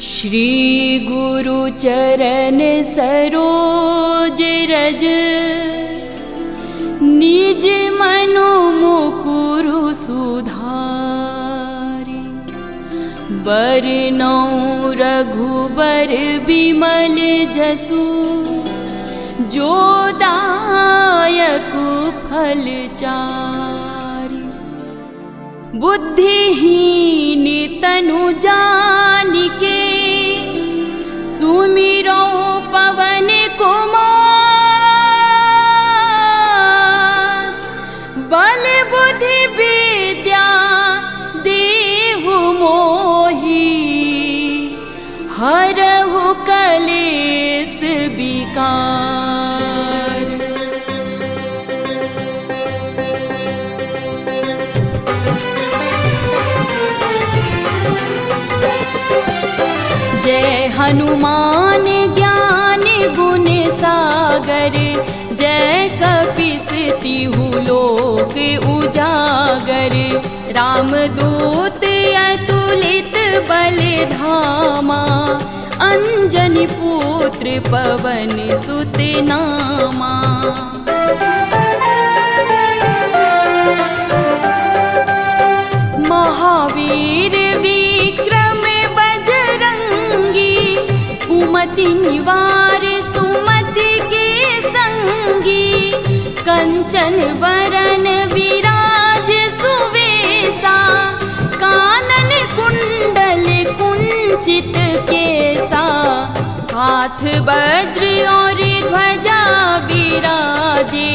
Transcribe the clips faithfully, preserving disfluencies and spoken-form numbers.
श्री गुरु चरण सरोज रज, निज मनु मुकुरु सुधारि। बरनउँ रघुबर बिमल जसु, जो दायक फल चारि। बुद्धिहीन तनु जानिके, सुमिरउँ पवन कुमार। बल बुद्धि विद्या देहु मोहि, हरहु कलेस विकार। जय हनुमान ज्ञान गुण सागर, जय कपिस तिहु लोक उजागर। रामदूत अतुलित बल धामा, अंजनी पुत्र पवन सुत नामा। महावीर विक्रम बजरंगी, कुमति निवार सुमति के संगी। कंचन वरन विराज सुवेसा, कानन कुंडल कुंचित केसा। हाथ वज्र और ध्वजा विराजे,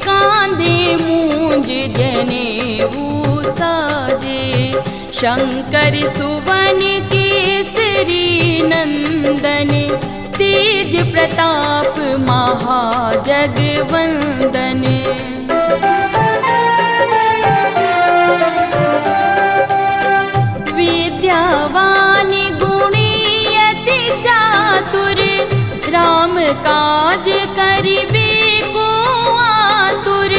कांधे मूंज जनेऊ साजे। शंकर सुवन केसरी नंदन, तेज प्रताप महाजगवंदन। विद्यावान गुणी अति चातुर, राम काज करिबे को आतुर।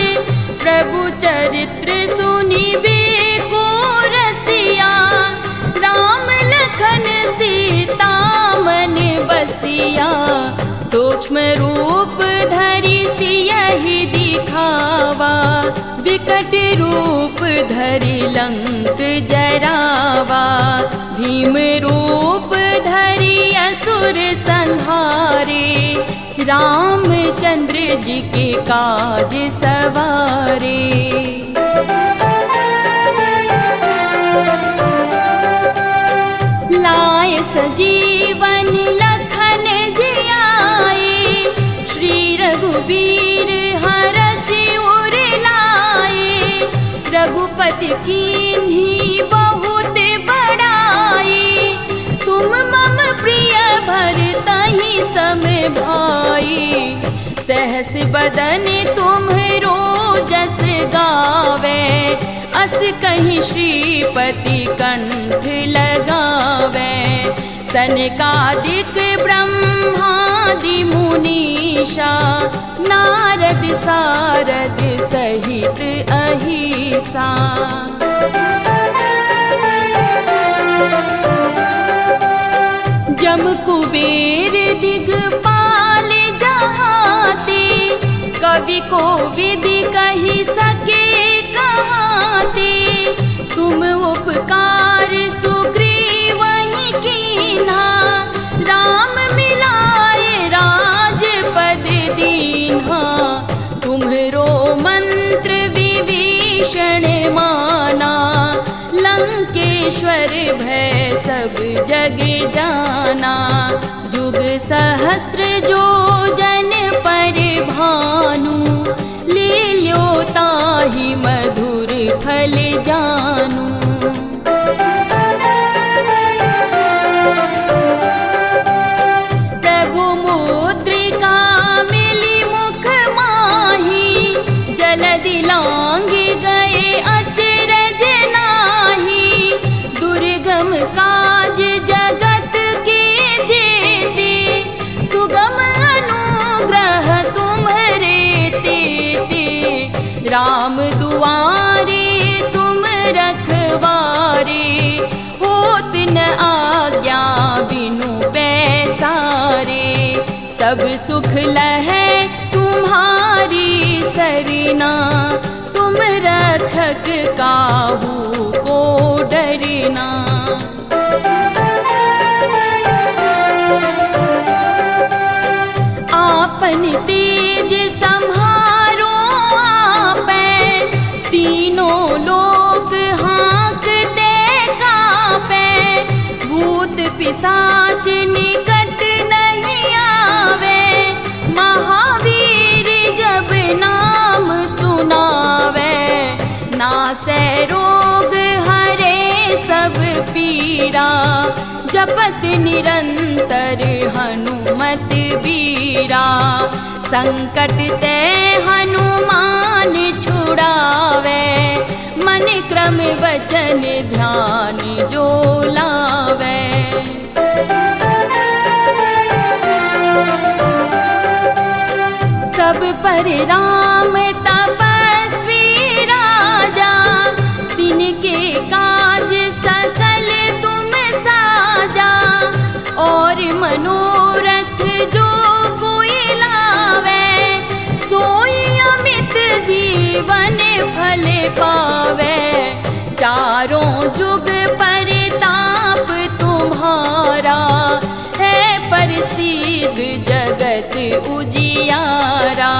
प्रभु चरित्र सुनिबे को रसिया, राम लखन सीता मन बसिया। सूक्ष्म रूप धरि सियहि दिखावा, विकट रूप धरि लंक जरावा। भीम रूप धरि असुर संहारे, रामचंद्र जी के काज सवारे। लाए सजीवन लखन जियाए, श्री रघुबीर हरषि उर लाए। रघुपति कीन्ही बहुत बड़ाई, तुम मम प्रिय भरतहि सम भाई। सहस बदन तुम्हरो जस गावे, अस कहि श्रीपति कंठ लगावे। सनकादिक ब्रह्मादि मुनीसा, नारद सारद सहित अहिसा। जम कुबेर दिगपाल जहाँ ते, कवि कोविद कहि सके कहाँ ते। तुम उपकार सुग्रीवहिं कीन्हा, राम मिलाए राजपद दीन्हा। तुम्हरो मंत्र विभीषण माना, लंकेश्वर भय सब जग जाना। जुग सहस्त्र योजन पर भानु, लील्यो ताहि मधुर फल जानू। प्रभु मुद्रिका मिलि मुख माहि, जलदि लांघि गए अचरज नाहि। दुर्गम काज जगत के जेते, सुगम अनुग्रह तुम्हरे तेते। राम दुआरे तुम रखवारे, होत न आ सब सुख लहै तुम्हारी सरना, तुम रक्षक काहू को डरना। आपन तेज सम्हारो आपै, तीनों लोक हाँकते काँपै। भूत पिशाच निकट नहीं आवै, महावीर जब नाम सुनावै। नासै रोग हरै सब पीरा, जपत निरंतर हनुमत बीरा। संकट ते हनुमान छुड़ावै, मन क्रम वचन ध्यान जो लावै। सब पर राम तपस्वी राजा, तिनके काज सकल तुम साजा। और मनोरथ जो कोई लावै, सोई अमित जीवन फल पावै। चारों जुग परताप तुम्हारा, है प्रसिद्ध जगत उजियारा।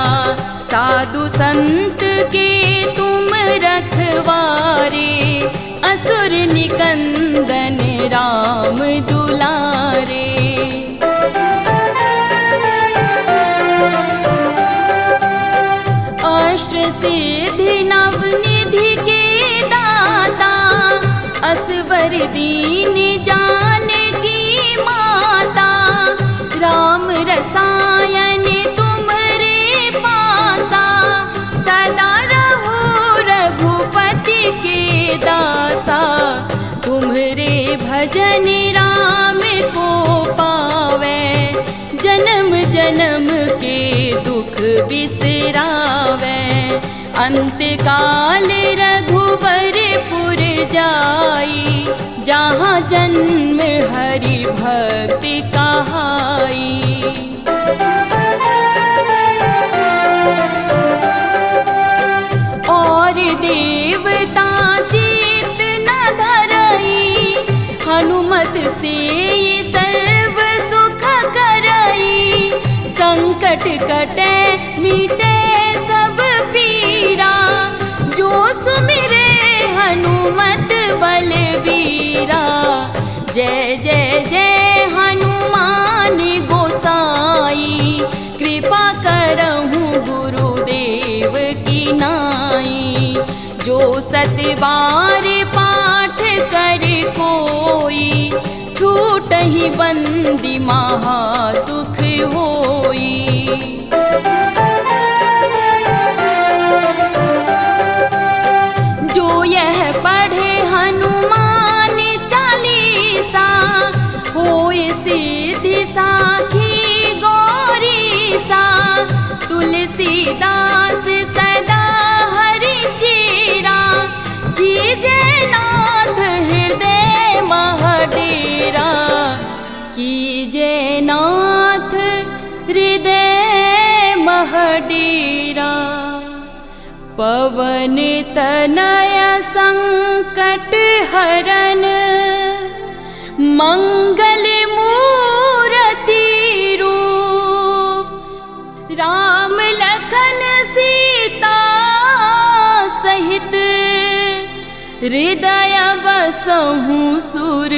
साधु संत के तुम रखवारे, असुर निकंदन राम दुलारे। अष्ट सिद्धि नव निधि के दाता, असवर दीन जानकी माता। राम रसायन तुम्हरे पासा, सदा रहो रघुपति के दासा। तुम्हरे भजन राम को पावै, जन्म जन्म के दुख बिसरावै। अंत काल रघुबरपुर जाई, जहाँ जन्म हरि भक्त कहाई। और देवता चित न धरई, हनुमत से सर्व सुख करई। संकट कटै मिटै सब पीरा, जो सुमिरै हनुमत बलबीरा। जय जय जय हनुमान गोसाई, कृपा करहु गुरुदेव की नाई। जो सत बार पाठ कर कोई, छूटहि बंदी महासुख होई। जो यह पढ़े हनुमान चालीसा, होय सिद्धि साखी गौरीसा। तुलसीदास सदा हरि चेरा, कीजे नाथ हृदय मह डेरा। कीजे नाथ हृदय मह डेरा। पवन तनय संकट हरन, मंगल मूरति रूप। राम लखन सीता सहित, हृदय बसहु सुर